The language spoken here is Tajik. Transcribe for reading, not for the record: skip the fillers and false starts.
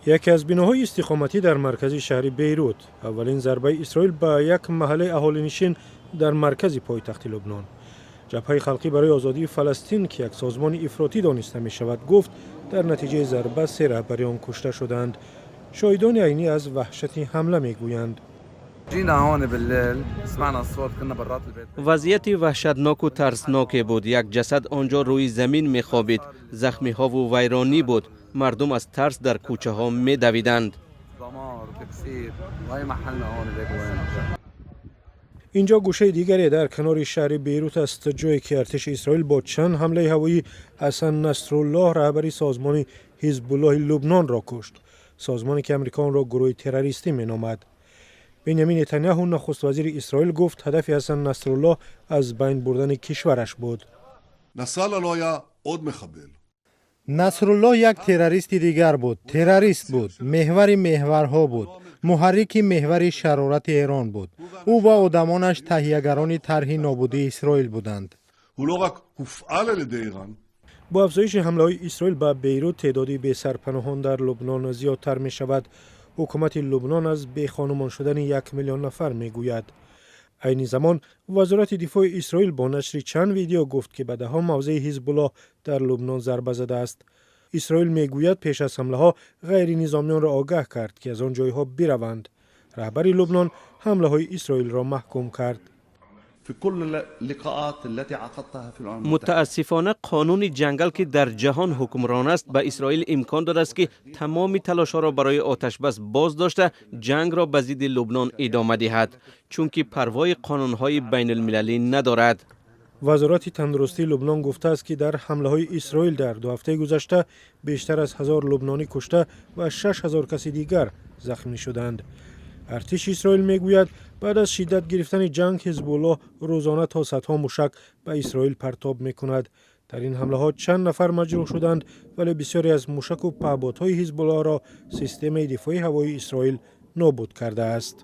Яке аз биноҳои истиқоматӣ дар маркази шаҳри Бейрут. Аввалин зарбаи Исроил ба як маҳаллаи аҳолинишин дар маркази пойтахти Лубнон. Ҷабҳаи халқӣ барои озодии Фаластин, ки як созмони ифротӣ дониста мешавад, гуфт, дар натиҷаи зарба се раҳбари он кушта шуданд. Шоҳидони айнӣ аз ваҳшати ҳамла мегӯянд. Вазъияти ваҳшатноку тарсноке буд. Як ҷасад он ҷо рӯи замин мехобид, захмиҳову вайронӣ буд. Мардум аз тарс дар кӯчаҳо медавиданд. Инҷо гӯшаи дигаре дар канори шаҳри Бейрут аст, ҷое ки артиши Исроил бо чанд ҳамлаи ҳавоӣ Ҳасан Насруллоҳ, раҳбари созмони Ҳизбуллоҳи Лубнонро кушт, созмоне ки Амрико онро гурӯҳи террористӣ меномад. Бенямин Нетаняҳу, нахуствазири Исроил, гуфт, ҳадафи Ҳасан Насруллоҳ аз байн бурдани кишвараш буд. Насруллоҳ як террористи дигар буд. Террорист буд, меҳвари меҳварҳо буд, муҳаррики меҳвари шарорати Эрон буд. Ӯ ва одамонаш таҳиягарони тарҳи нобудии Исроил буданд. Бо афзоиши ҳамлаҳои Исроил ба Бейрут, теъдоди бесарпаноҳон дар Лубнон зиёдтар мешавад. Ҳукумати Лубнон аз бехонумон шудани 1 миллион нафар мегӯяд. Айни замон Вазорати дифои Исроил бо нашри чанд видео гуфт, ки ба даҳҳо мавзеи Ҳизбуллоҳ дар Лубнон зарба задааст. Исроил мегӯяд, пеш аз ҳамлаҳо ғайринизомиёнро огаҳ кард, ки аз он ҷойҳо бираванд. Раҳбари Лубнон ҳамлаҳои Исроилро маҳкум кард. Мутаассифона, қонуни ҷангал, ки дар ҷаҳон ҳукмрон аст, ба Исроил имкон додааст, ки тамоми талошҳоро барои оташбас боз дошта, ҷангро ба зидди Лубнон идома диҳад, чунки парвои қонунҳои байнулмилалӣ надорад. Вазорати тандурустии Лубнон гуфтааст, ки дар ҳамлаҳои Исроил дар 2 ҳафтаи гузашта бештар аз 1000 лубнонӣ кушта ва 6000 каси дигар захмӣ шуданд. Артиши Исроил мегӯяд, баъд аз шиддат гирифтани ҷанг Ҳизбуллоҳ рӯзона то садҳо мушак ба Исроил партоб мекунад. Дар ин ҳамлаҳо чанд нафар маҷрӯҳ шуданд, вале бисёре аз мушаку паҳбодҳои Ҳизбуллоҳро системаи дифои ҳавоии Исроил нобуд кардааст.